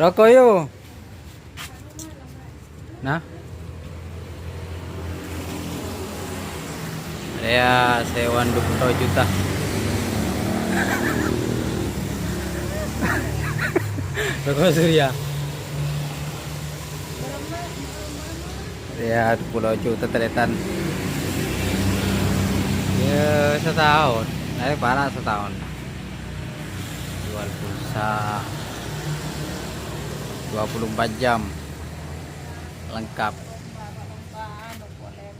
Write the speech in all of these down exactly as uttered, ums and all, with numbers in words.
Roko', yo. Nah. Ya, sewaan dua puluh juta. Roko' Surya. Ya, dua puluh juta, tarètan. Ya, setahun. Ayo, para setahun. Jual pulsa dua puluh empat jam. Lengkap.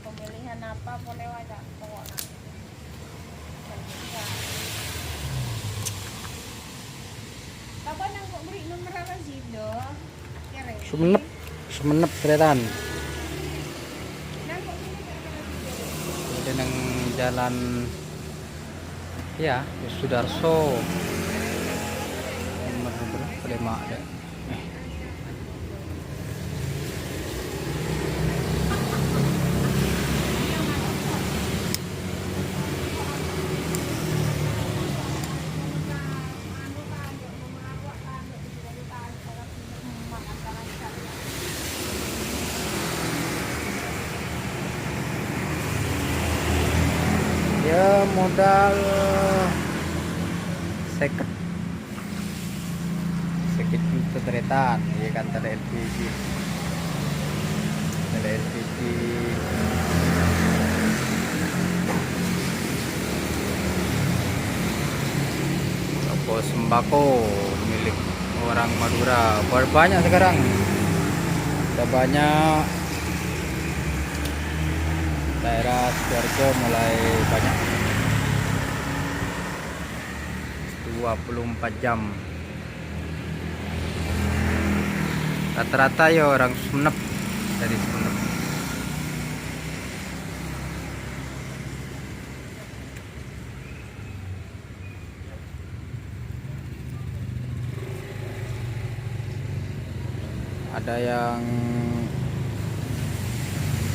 Pemilihan apa boleh wajah pokoknya. Apa nang kok beri nomor apa sih, Do? Kere. Sumenep, Sumenep, tarètan. Nang kok beri nomor apa sih, Do? Ada nang jalan, ya, Sudarso. Nomor berapa? Lima ada. Ya, modal sèket. Sèket juta tarètan, ya kan, tali L P G. Tali L P G. Toko sembako milik orang Madura. Ber-, banyak sekarang. Sudah banyak. Daerah Sidoarjo mulai banyak. Dua puluh empat jam. Rata-rata ya orang Sumenep, dari Sumenep. Ada yang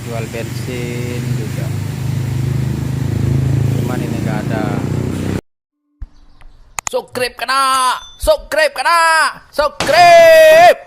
jual bensin juga. Cuman ini nggak ada. Subscribe kena, subscribe kena, subscribe.